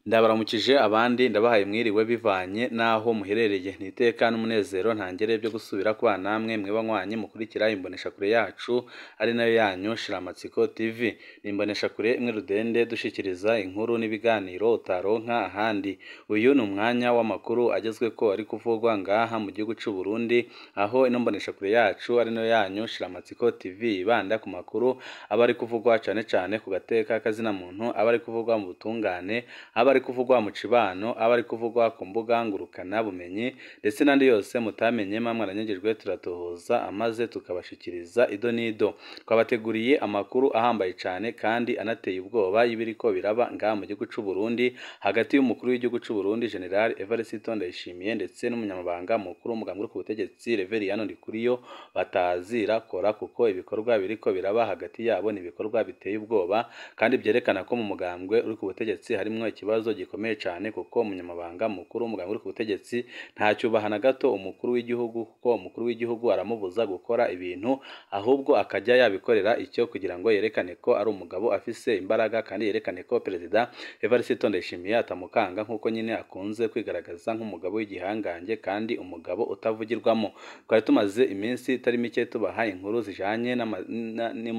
Ndabaramukije abandi ndabahaye mwiriwe bivanye n'aho muherereye. Ni iteka n'umunezero ntangere byo gusubira kubana namwe mweba nywanyi mukurikira imboneshakure yacu ari nayo yanyu Shiramatsiko TV. Ni imboneshakure imwe rudende dushikiriza inkuru n'ibiganiro utaronka ahandi. Uyu ni umwanya w'amakuru agezweko ari kuvugwa ngaha mu gihugu c'u Burundi, aho ino mboneshakure yacu ari nayo yanyu Shiramatsiko TV ibanda ku makuru aba ari kuvugwa cane cane ku gateka kazina muntu, aba ari kuvugwa mu butungane, aba ari kuvugwa mu cibano, aba ari kuvugwa ku mbuga ngurukana bumenyi ndetse n'andi yose mutamenye mwaranyagijwe turatohoza amaze tukabashikiriza ido n'ido. Twabateguriye amakuru ahambaye cane kandi anateye ubwoba y'ibiriko biraba ngaha mu gihugu c'u Burundi hagati y'umukuru w'igihugu c'u Burundi General Evariste Ndayishimiye ndetse n'umunyamabanga mukuru w'umugambi uri ku butegetsi Reveriyano Ndikuriyo batazira kora, kuko ibikorwa biriko biraba hagati yabo ni ibikorwa biteye ubwoba kandi vyerekana ko mu mugambwe uri ku butegetsi harimwo ikibazo gikomeye cane, kuko umunyamabanga mukuru w'umugambi uri ku butegetsi ntacyubaha na gato umukuru w'igihugu, kuko umukuru w'igihugu aramubuza gukora ibintu ahubwo akajya yabikorera icyo kugira ngo yerekane ko ari umugabo afise imbaraga kandi yerekane ko Perezida Evariste Ndayishimiye atamukanga nk'uko nyine akunze kwigaragaza nk'umugabo w'igihangange kandi umugabo utavugirwamo. Twari tumaze iminsi itari mike tubaha inkuru zijanye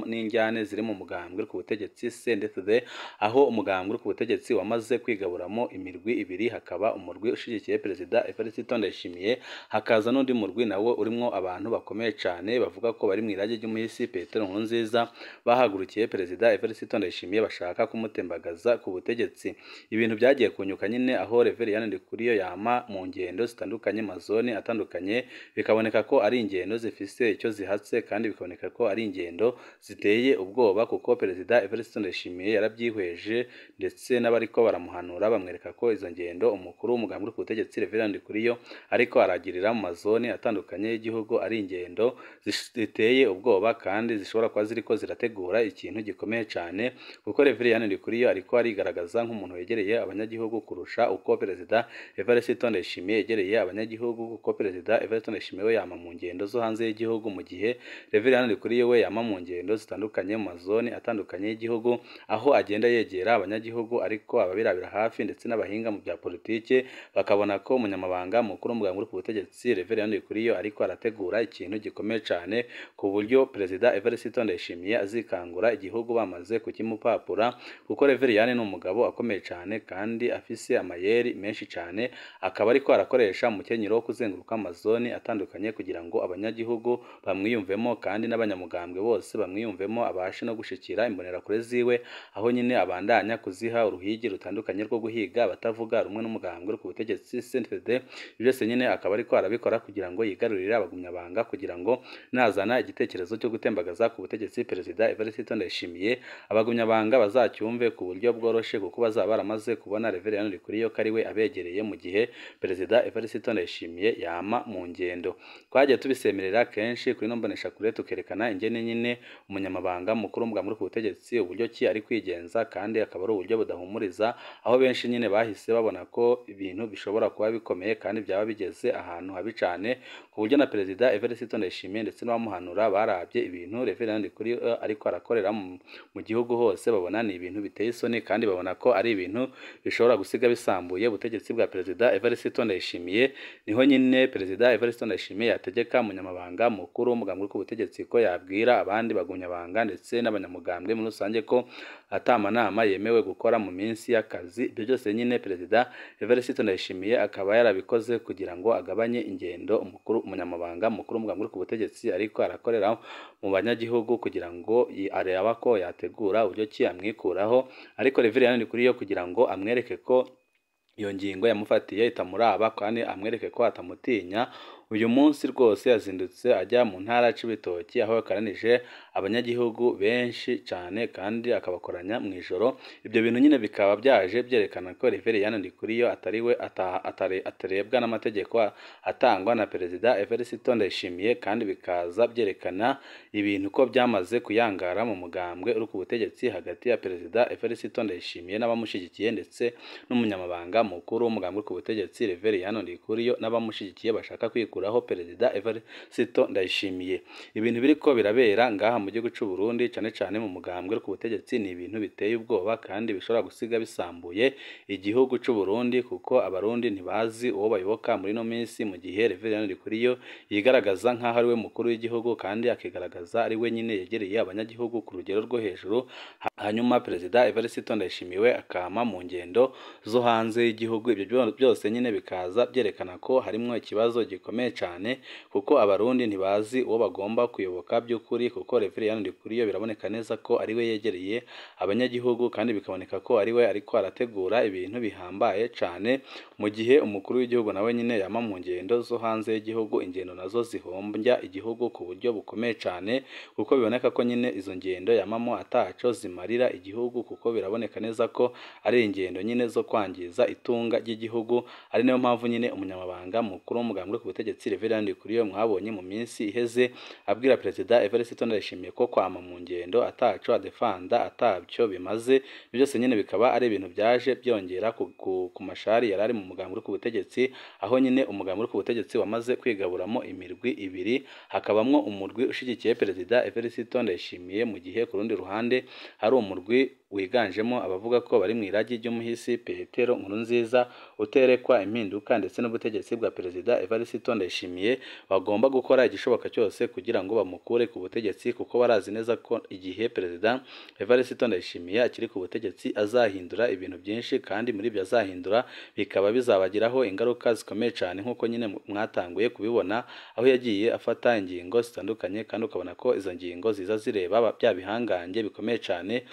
n'injyane ziri mu mugambwe uri ku butegetsi CNDD, aho umugambwe uri ku butegetsi wamaze kwigaburamo imirwi ibiri, hakaba umurwi ushigikiye Perezida Evariste Ndayishimiye, hakaza n'undi murwi nawo urimwo abantu bakomeye cane bavuga ko bari mw'irage ry'umuhisi Petero Nkurunziza, bahagurukiye Perezida Evariste Ndayishimiye bashaka kumutembagaza ku butegetsi. Ibintu byagiye kunyuka nyine aho Reveriyani Ndikuriyo yama mu ngendo zitandukanye mazone atandukanye, bikaboneka ko ari ingendo zifise icyo zihatse kandi bikaboneka ko ari ingendo ziteye ubwoba, kuko Perezida Evariste Ndayishimiye yarabyihweje ndetse n'abariko baramuhanura bamwereka ko izo ngendo umukuru w'umugambi uri ku butegetsi Reveriyani Ndikuriyo ariko aragirira mu mazone atandukanye y'igihugu ari ingendo ziteye ubwoba kandi zishobora kuba ziriko zirategura ikintu gikomeye cane, kuko Reveriyani Ndikuriyo ariko arigaragaza nk'umuntu wegereye abanyagihugu kurusha uko Perezida Evariste Ndayishimiye yegereye abanyagihugu, kuko Perezida Evariste Ndayishimiye we yama mu ngendo zo hanze y'igihugu, mu gihe Reveriyani Ndikuriyo we yama mu ngendo zitandukanye mu mazone atandukanye y'igihugu, aho agenda yegera abanyagihugu ariko ababirabira hafi ndetse n'abahinga mu bya politike bakabona ko umunyamabanga mukuru w'umugambi uri ku butegetsi Reveriyani Ndikuriyo ariko arategura ikintu gikomeye cane ku buryo Perezida Evariste Ndayishimiye azikangura igihugu bamaze kukimupapura, kuko Reveriyani ni umugabo akomeye cane kandi afise amayeri menshi cane, akaba ariko arakoresha umukenyero wo kuzenguruka amazoni atandukanye kugira ngo abanyagihugu bamwiyumvemo kandi n'abanyamugambwe bose bamwiyumvemo, abashe no gushikira imbonerakure ziwe, aho nyine abandanya kuziha uruhigi rutandukanye rwo guhiga abatavuga rumwe n'umugambwe uri ku butegetsi CNDD. Byose nyine akaba ariko arabikora kugira ngo yigarurire abagumyabanga, kugira ngo nazana igitekerezo cyo gutembagaza ku butegetsi Perezida Evariste Ndayishimiye abagumyabanga bazacyumve ku buryo bworoshe, kuko bazaba baramaze kubona Reveriyani Ndikuriyo ko ari we abegereye, mu gihe Perezida Evariste Ndayishimiye yama mu ngendo. Twagiye tubisemerera kenshi kuri ino mboneshakure tukerekana ingene nyine umunyamabanga mukuru w'umugambi uri ku butegetsi uburyo ki ari kwigenza, kandi akaba ari uburyo budahumuriza, aho benshi nyine bahise babona ko ibintu bishobora kuba bikomeye kandi byaba bigeze ahantu habi cane, ku buryo na Perezida Evariste Ndayishimiye ndetse n'abamuhanura barabye ibintu Reveriyani Ndikuriyo ariko arakorera mu gihugu hose, babona ni ibintu biteye isoni kandi babona ko ari ibintu bishobora gusiga bisambuye ubutegetsi bwa Perezida Evariste Ndayishimiye. Niho nyine Perezida Evariste Ndayishimiye yategeka umunyamabanga mukuru w'umugambi uri ku butegetsi ko yabwira abandi bagumyabanga ndetse n'abanyamugambwe muri rusange ko atamanama yemewe gukora mu minsi y'akazi. Ibyo byose nyine Perezida Evariste Ndayishimiye akaba yarabikoze kugira ngo agabanye ingendo umukuru umunyamabanga mukuru w'umugambi uri ku butegetsi ariko arakorera mu banyagihugu, kugira ngo areba ko yategura uburyo ki amwikuraho, ariko Reveriyani Ndikuriyo kugira ngo amwereke ko iyo ngingo yamufatiye itamuraba kandi amwereke ko atamutinya, uyu munsi rwose yazindutse ajya mu ntara ya Cibitoki aho yakoranije abanyagihugu benshi cane kandi akabakoranya mu ijoro. Ibyo bintu nyine bikaba byaje byerekana ko Reveriyani Ndikuriyo atari we atarebwa n'amategeko atangwa na Perezida Evariste Ndayishimiye, kandi bikaza byerekana ibintu ko byamaze kuyangara mu mugambwe uri ku butegetsi hagati ya Perezida Evariste Ndayishimiye n'abamushigikiye ndetse n'umunyamabanga mukuru w'umugambwe uri ku butegetsi Reveriyani Ndikuriyo n'abamushigikiye bashaka kwikura gukuraho Perezida Evariste Ndayishimiye. Ibintu biriko birabera ngaha mu gihugu c'u Burundi cane cane mu mugambwe uri ku butegetsi ni ibintu biteye ubwoba kandi bishobora gusiga bisambuye igihugu c'u Burundi, kuko abarundi ntibazi uwo bayoboka muri no minsi, mu gihe Reverien Ndikuriyo yigaragaza nk'aho ari we mukuru w'igihugu kandi akigaragaza ari we nyine yegereye abanyagihugu ku rugero rwo hejuru, hanyuma Perezida Evariste Ndayishimiye akama mu ngendo zo hanze y'igihugu. Ibyo byose nyine bikaza byerekana ko harimwo ikibazo gikomeye cyane, kuko abarundi ntibazi uwo bagomba kuyoboka by'ukuri, kuko Reverien Ndikuriyo biraboneka neza ko ari we yegereye abanyagihugu kandi bikaboneka ko ari we ariko arategura ibintu bihambaye cyane, mu gihe umukuru w'igihugu nawe nyine yama mu ngendo zo hanze y'igihugu, ingendo nazo zihombya igihugu ku buryo bukomeye cyane, kuko biboneka ko nyine izo ngendo yamamo ataco zimarira igihugu, kuko biraboneka neza ko ari ingendo nyine zo kwangiza itunga ry'igihugu. Ari nayo mpamvu nyine umunyamabanga mukuru w'umugambwe ku butegetsi Reverien Ndikuriyo mwabonye mu minsi iheze abwira Perezida Evariste Ndayishimiye ko kwama mu ngendo ataco adefanda atabyo bimaze. Byose nyine bikaba ari ibintu byaje byongera ku mashari yari ari mu mugambwe ku butegetsi, aho nyine umugambwe ku butegetsi wamaze kwigaburamo imirwi ibiri, hakabamwo umurwi ushigikiye Perezida Evariste Ndayishimiye, mu gihe ku rundi ruhande hari umurwi wiganjemo abavuga ko bari mu iragi ry'umuhisi Petero Nkurunziza uterekwa impinduka ndetse n'ubutegetsi bwa Perezida Evariste Ndayishimiye, bagomba gukora igishoboka cyose kugira ngo bamukure ku butegetsi, kuko barazi neza ko igihe Perezida Evariste Ndayishimiye akiri ku butegetsi azahindura ibintu byinshi, kandi muri ibyo azahindura bikaba bizabagiraho ingaruka zikomeye cyane, nk'uko nyine mwatanguye kubibona aho yagiye afata ingingo zitandukanye, kandi ukabona ko izo ngingo ziza zireba bya bihangange bikomeye cyane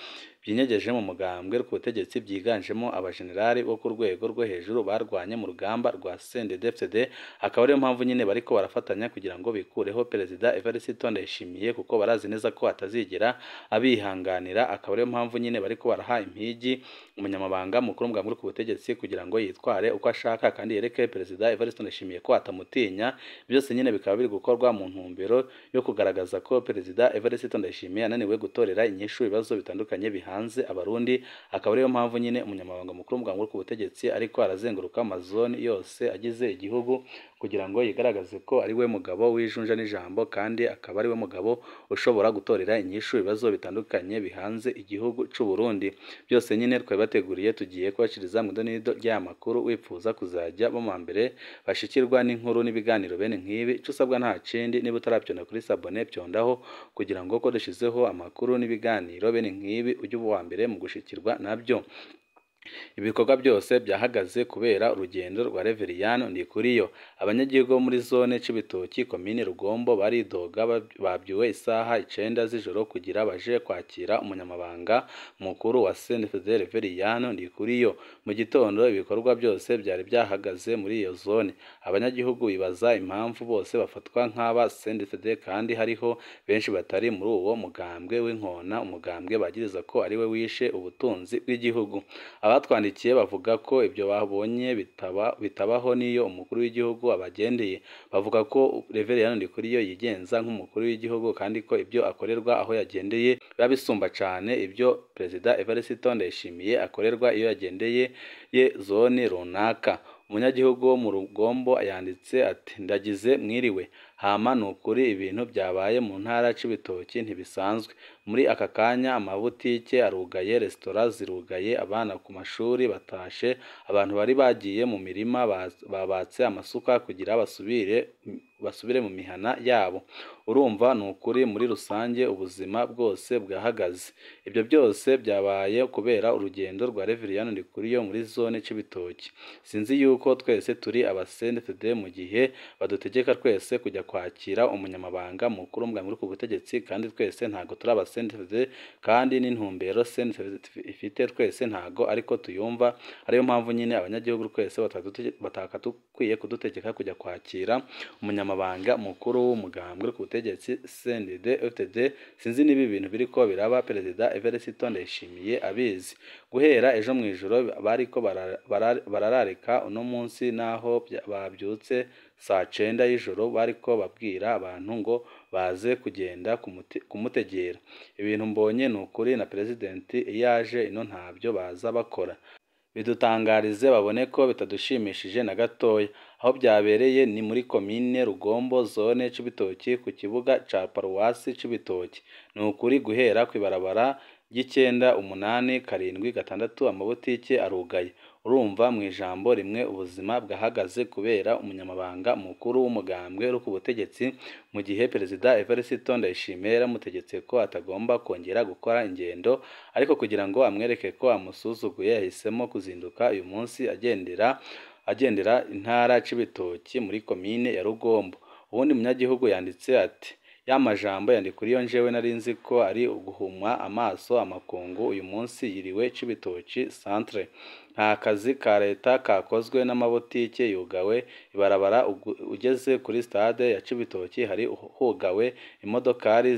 byinyegeje mu mugambwe ku butegetsi, byiganjemo abajenerali bo ku rwego rwo hejuru barwanye mu rugamba rwa CNDD-FDD. Akaba ariyo mpamvu nyine bariko barafatanya kugira ngo bikureho Perezida Evariste Ndayishimiye, kuko barazi neza ko atazigera abihanganira. Akaba ariyo mpamvu nyine bariko baraha impigi umunyamabanga mukuru w'umugambwe ku butegetsi kugira ngo yitware uko ashaka kandi yereke Perezida Evariste Ndayishimiye ko atamutinya. Byose nyine bikaba biri gukorwa mu ntumbero yo kugaragaza ko Perezida Evariste Ndayishimiye ananiwe gutorera inyishu ibibazo bitandukanye bihanze abarundi. Akaba ariyo mpamvu nyine umunyamabanga mukuru w'umugambwe ku butegetsi ariko arazenguruka amazone yose agize igihugu kugira ngo yigaragaze ko ari we mugabo w'ijunja n'ijambo, kandi akaba ari we mugabo ushobora gutorera inyishu ibibazo bitandukanye bihanze igihugu c'u Burundi. Byose nyine twabibateguriye, tugiye kubashiriza mu idonido ry'aya makuru. Wifuza kuzajya bo mu mbere bashikirwa n'inkuru n'ibiganiro bene nk'ibi, ico usabwa nta kindi, niba utarabyonda kuri sabone byondaho kugira ngo ko dushizeho amakuru n'ibiganiro bene nk'ibi ujye uba uwa mbere mu gushikirwa nabyo. Ibikorwa byose byahagaze kubera urugendo rwa Reverien Ndikuriyo. Abanyagihugu bo muri zone Cibitoki komine Rugombo baridoga, babyuwe isaha 9 z'ijoro kugira baje kwakira umunyamabanga mukuru wa CNDD Reverien Ndikuriyo. Mu gitondo ibikorwa byose byari byahagaze muri iyo zone. Abanyagihugu bibaza impamvu bose bafatwa nk'aba CNDD kandi hariho benshi batari muri uwo mugambwe w'inkona, umugambwe bagiriza ko ari we wishe ubutunzi bw'igihugu. Abatwandikiye bavuga ko ibyo babonye bitabaho n'iyo umukuru w'igihugu abagendeye. Bavuga ko Reverien Ndikuriyo yigenza nk'umukuru w'igihugu kandi ko ibyo akorerwa aho yagendeye biba bisumba cyane ibyo Perezida Evariste Ndayishimiye akorerwa iyo yagendeye ye zone runaka. Umunyagihugu wo mu Rugombo yanditse ati: "Ndagize mwiriwe, hama nukuri ibintu byabaye mu ntara Cibitoki ntibisanzwe. Muri aka kanya amabutike arugaye, resitora zirugaye, abana ku mashuri batashe, abantu bari bagiye mu mirima babatse amasuka kugira basubire mu mihana yabo. Urumva nukuri muri rusange ubuzima bwose bwahagaze. Ibyo byose byabaye kubera urugendo rwa Reverien Ndikuriyo muri zone Cibitoki. Sinzi yuko twese turi aba CNDD mu gihe badutegeka twese kujya kwakira umunyamabanga mukuru w'umugambwe ku butegetsi, kandi twese ntago turi aba CNDD, kandi n'intumbero CNDD ifite twese ntago ariko tuyumva. Ariyo mpamvu nyine abanyagihugu twese batakwiye kudutegeka kujya kwakira umunyamabanga mukuru w'umugambwe ku butegetsi CNDD FDD. Sinzi niba ibintu biriko biraba Perezida Evariste Ndayishimiye abizi. Guhera ejo mu ijoro bariko barararika, uno munsi naho babyutse saa 9 y'ijoro bariko babwira abantu ngo baze kugenda kumutegera. Ibintu mbonye ni ukuri na President iyo aje ino ntabyo baza bakora. Bidutangarize babone ko bitadushimishije na gatoya. Aho byabereye ni muri komine Rugombo, zone Cibitoki, ku kibuga ca paruwasi Cibitoki. Ni ukuri guhera kw'ibarabara ry'icenda 8 7 6 amabotike arugaye. Urumva mu ijambo rimwe ubuzima bwahagaze kubera umunyamabanga mukuru w'umugambwe uri ku butegetsi, mu gihe Perezida Evariste Ndayishimiye yaramutegetse ko atagomba kongera gukora ingendo, ariko kugira ngo amwereke ko amusuzuguye yahisemo kuzinduka uyu munsi agendera intara Cibitoki muri komine ya Rugombo. Uwundi munyagihugu yanditse ati: "Ya majambo ya Ndikuriyo njewe nari nzi ko ari uguhuma amaso amakungu, uyu munsi yiriwe Cibitoki centre. Nta kazi ka leta kakozwe n'amabotike yugawe, ibarabara ugeze kuri stade ya Cibitoki hari hugawe, imodokari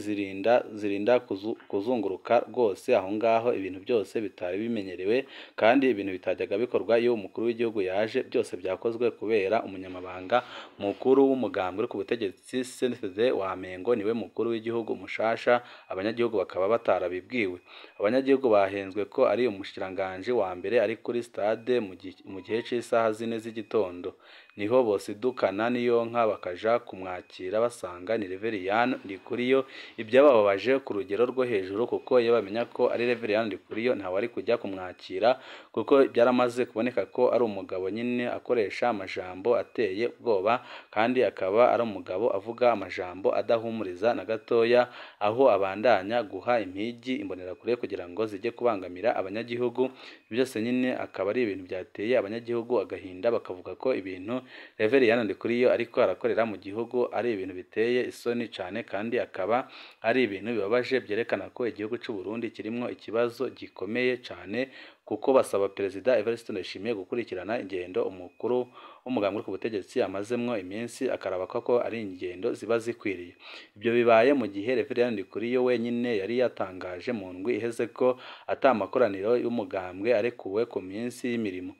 zirinda kuzunguruka rwose aho ngaho, ibintu byose bitari bimenyerewe kandi ibintu bitajyaga bikorwa iyo umukuru w'igihugu yaje, byose byakozwe kubera umunyamabanga mukuru w'umugambwe uri ku butegetsi CNDD wa Mengo niwe mukuru w'igihugu mushasha, abanyagihugu bakaba batarabibwiwe. Abanyagihugu bahenzwe ko ari umushikiranganji wa mbere ari kuri stade mu gihe c'isaha 4 z'igitondo, niho bosidukana n'iyonka bakaja kumwakira basanga ni Reveriyani Ndikuriyo. Ibyabababaje ku rugero rwo hejuru kuko iyo bamenya ko ari Reveriyani Ndikuriyo ntawari kujya kumwakira, kuko byaramaze kuboneka ko ari umugabo nyine akoresha amajambo ateye ubwoba, kandi akaba ari umugabo avuga amajambo adahumuriza na gatoya, aho abandanya guha impigi imbonerakure kugira ngo zijye kubangamira abanyagihugu. Byose nyine akaba ari ibintu byateye abanyagihugu agahinda, bakavuga ko ibintu Reveriyani Ndikuriyo ariko arakorera mu gihugu ari ibintu biteye isoni cane, kandi akaba ari ibintu bibabaje byerekana ko igihugu c'u Burundi kirimwo ikibazo gikomeye cane, kuko basaba Perezida Evariste Ndayishimiye gukurikirana ingendo umukuru w'umugambwe uri ku butegetsi amazemwo iminsi, akaraba ko ari ingendo ziba zikwiriye. Ibyo bibaye mu gihe Reveriyani Ndikuriyo wenyine yari yatangaje mu ndwi iheze ko ata makoraniro y'umugambwe arekuwe ku minsi y'imirimo.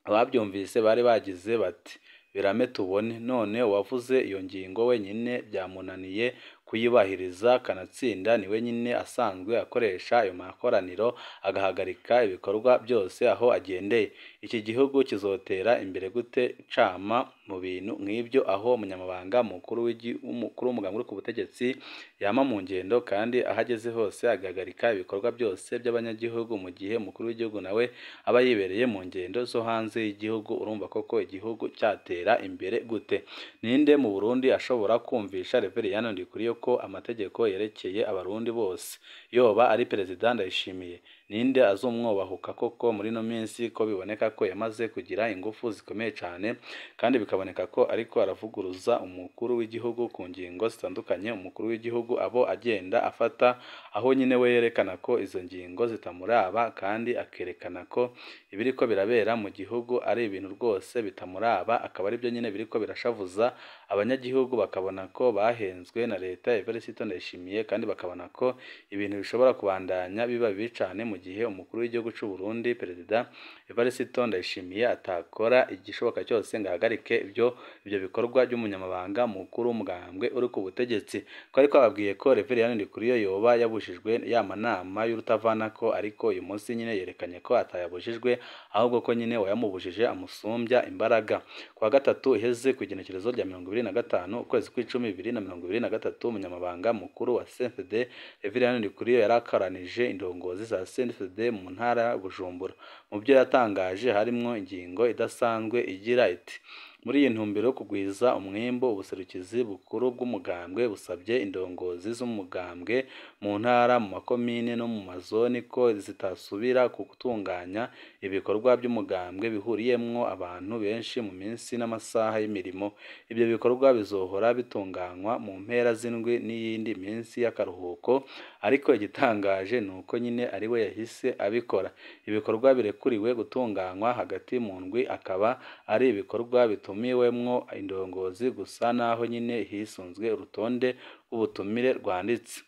Ababyumvise bari bagize bati: "Birame tubone." None uwavuze iyo ngingo wenyine byamunaniye kuyubahiriza, kanatsinda niwe nyine asanzwe akoresha ayo makoraniro agahagarika ibikorwa byose aho agendeye. Iki gihugu kizotera imbere gute cama mu bintu nk'ibyo, aho umunyamabanga mukuru w'umugambwe uri ku butegetsi yama mu ngendo kandi aho ageze hose agahagarika ibikorwa byose by'abanyagihugu, mu gihe umukuru w'igihugu nawe aba yibereye mu ngendo zo hanze y'igihugu? Urumva koko igihugu cyatera imbere gute? Ninde mu Burundi ashobora kumvisha Reveriyani Ndikuriyo ko amategeko yerekeye abarundi bose, yoba ari Perezida Ndayishimiye? Ninde azomwubahuka koko muri ino minsi, ko biboneka ko yamaze kugira ingufu zikomeye cane, kandi bikaboneka ko ariko aravuguruza umukuru w'igihugu ku ngingo zitandukanye umukuru w'igihugu abo agenda afata, aho nyine we yerekana ko izo ngingo zitamuraba, kandi akerekana ko ibiriko birabera mu gihugu ari ibintu rwose bitamuraba, akaba aribyo nyine biriko birashavuza abanyagihugu, bakabona ko bahenzwe na leta Evariste Ndayishimiye, kandi bakabona ko ibintu bishobora kubandanya biba bibi cane mu gihe umukuru w'igihugu c'u Burundi Perezida Evariste Ndayishimiye atakora igishoboka cyose ngo ahagarike ibyo bikorwa by'umunyamabanga mukuru w'umugambwe uri ku butegetsi. Ko ariko babwiye ko Reveriyani Ndikuriyo yoba yabujijwe ya manama y'urutavanako, ariko uyu munsi nyine yerekanye ko atayabujijwe, ahubwo ko nyine wayamubujije amusumbya imbaraga. Kuwa gatatu iheze ku igenekerezo rya 25 ukwezi kw'icumi 2023, umunyamabanga mukuru wa CNDD Reveriyani Ndikuriyo yarakaranije indongozi za CNDD mu ntara ya Bujumbura. Mu byo yatangaje harimwo ingingo idasanzwe igira iti: "Muri iyi ntumbero yo kugwiza umwimbu, ubuserukizi bukuru bw'umugambwe busabye indongozi z'umugambwe mu ntara, mu makomine no mu mazoni ko zitasubira gutunganya ibikorwa by'umugambwe bihuriyemwo abantu benshi mu minsi n'amasaha y'imirimo. Ibyo bikorwa bizohora bitunganywa mu mpera z'indwi n'iyindi minsi y'akaruhuko." Ariko igitangaje ni uko nyine ari we yahise abikora. Ibikorwa birekuriwe gutunganywa hagati mu ndwi akaba ari ibikorwa bitumiwemwo indongozi gusa, naho nyine hisunzwe urutonde rw'ubutumire rwanditse.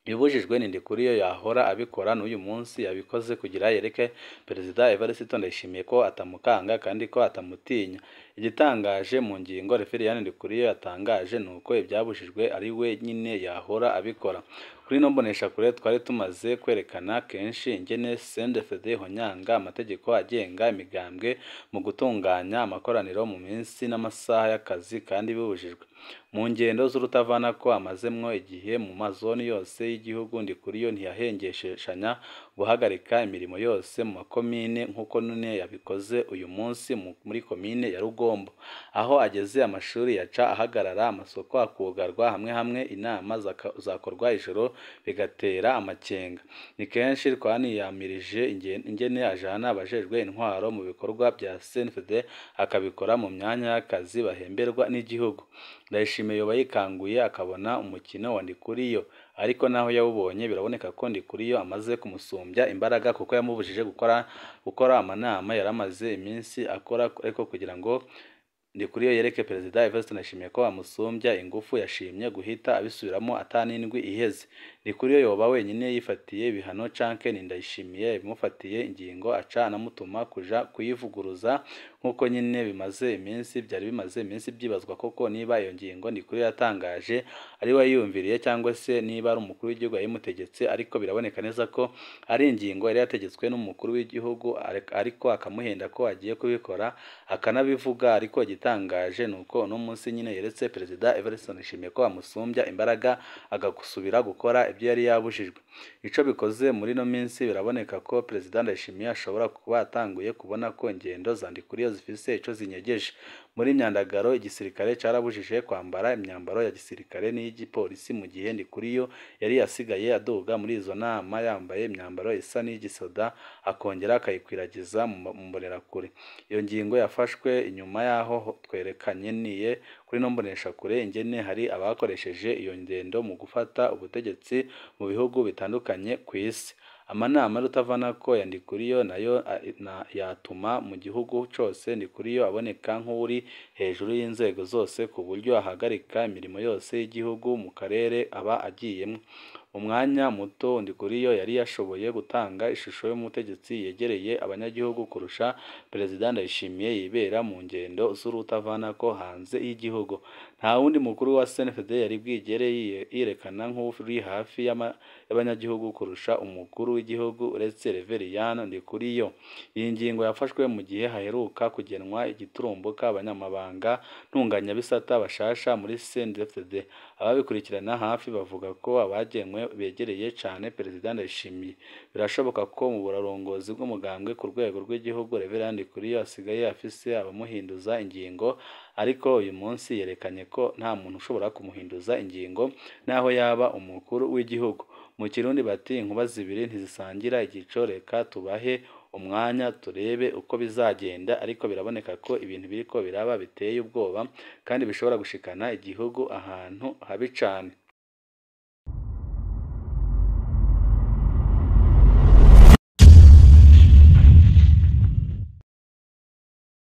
Ibibujijwe ni Ndikuriyo yahora abikora, n'uyu munsi yabikoze kugira yereke Perezida Evariste Ndayishimiye ko atamukanga kandi ko atamutinya. Igitangaje mu ngingo Reveriyani Ndikuriyo yatangaje ni uko ibyabujijwe ari we nyine yahora abikora. Kuri ino mboneshakure twari tumaze kwerekana kenshi ingene CNDD-FDD ihonyanga amategeko agenga imigambwe mu gutunganya amakoraniro mu minsi n'amasaha y'akazi kandi bibujijwe. Mu ngendo z'urutavanako amazemwo igihe mu mazoni yose y'igihugu, Ndikuriyo ntiyahengeshanya guhagarika imirimo yose mu makomine nk'uko none yabikoze uyu munsi muri komine ya Rugombo. Aho ageze amashuri yaca ahagarara, amasoko akugarwa hamwe hamwe, inama zakorwa ijoro bigatera amakenga. Ni kenshi twaniyamirije ingene ajana abajejwe intwaro mu bikorwa bya CNDD-FDD akabikora mu myanya y'akazi bahemberwa n'igihugu. Ndayishimiye yoba yikanguye akabona umukino wa Ndikuriyo, ariko naho yawubonye biraboneka ko Ndikuriyo amaze kumusumbya imbaraga kuko yamubujije gukora amanama yaramaze iminsi akora, ariko kugira ngo Ndikuriyo yereke Perezida Evariste Ndayishimiye ko amusumbya ingufu, yashimye guhita abisubiramo atanindwi iheze. Ndikuriyo yoba wenyine yifatiye ibihano canke ni Ndayishimiye yabimufatiye ingingo aca anamutuma kuja kuyivuguruza nk'uko nyine bimaze iminsi byari bimaze iminsi byibazwa koko niba iyo ngingo Ndikuriyo yatangaje ari we yiyumviriye cyangwa se niba ari umukuru w'igihugu yayimutegetse, ariko biraboneka neza ko ari ingingo yari yategetswe n'umukuru w'igihugu ariko akamuhenda ko agiye kubikora akanabivuga. Ariko igitangaje ni uko uno munsi nyine yeretse Perezida Evariste Ndayishimiye ko amusumbya imbaraga agasubira gukora ibyo yari yabujijwe. Ico bikoze muri ino minsi biraboneka ko Perezida Ndayishimiye ashobora kuba atanguye kubona ko ingendo za Ndikuriyo zifise ico zinyegeje. Muri Myandagaro igisirikare carabujije kwambara imyambaro ya gisirikare n'iy'igipolisi mu gihe Ndikuriyo yari yasigaye aduga muri izo nama yambaye imyambaro isa n'iy'igisoda akongera akayikwiragiza mu mbonerakure. Iyo ngingo yafashwe inyuma y'aho twerekanye niye kuri ino mboneshakure ingene hari abakoresheje iyo ngendo mu gufata ubutegetsi mu bihugu bitandukanye ku isi. Amanama y'urutavanako ya Ndikuriyo nayo yatuma mu gihugu cose Ndikuriyo aboneka nk'uri hejuru y'inzego zose ku buryo ahagarika imirimo yose y'igihugu mu karere aba agiyemwo. Mu mwanya muto Ndikuriyo yari yashoboye gutanga ishusho y'umutegetsi yegereye abanyagihugu kurusha Perezida Ndayishimiye yibera mu ngendo z'urutavanako hanze y'igihugu. Nta wundi mukuru wa CNDD-FDD yari bwigere yerekana nk'uri hafi y'abanyagihugu kurusha umukuru w'igihugu uretse Reveriyani Ndikuriyo. Iyi ngingo yafashwe mu gihe haheruka kugenwa igiturumbuka abanyamabanga ntunganyabisata bashasha muri CNDD-FDD. Ababikurikirana hafi bavuga ko abagenwe begereye cane Perezida Ndayishimiye. Birashoboka ko mu burongozi bw'umugambwe ku rwego rw'igihugu Reveriyani Ndikuriyo asigaye afise abamuhinduza ingingo, ariko uyu munsi yerekanye ko nta muntu ushobora kumuhinduza ingingo naho yaba umukuru w'igihugu. Mu Kirundi bati inkuba zibiri ntizisangira igico, reka tubahe umwanya turebe uko bizagenda, ariko biraboneka ko ibintu biriko biraba biteye ubwoba kandi bishobora gushikana igihugu ahantu habi cane.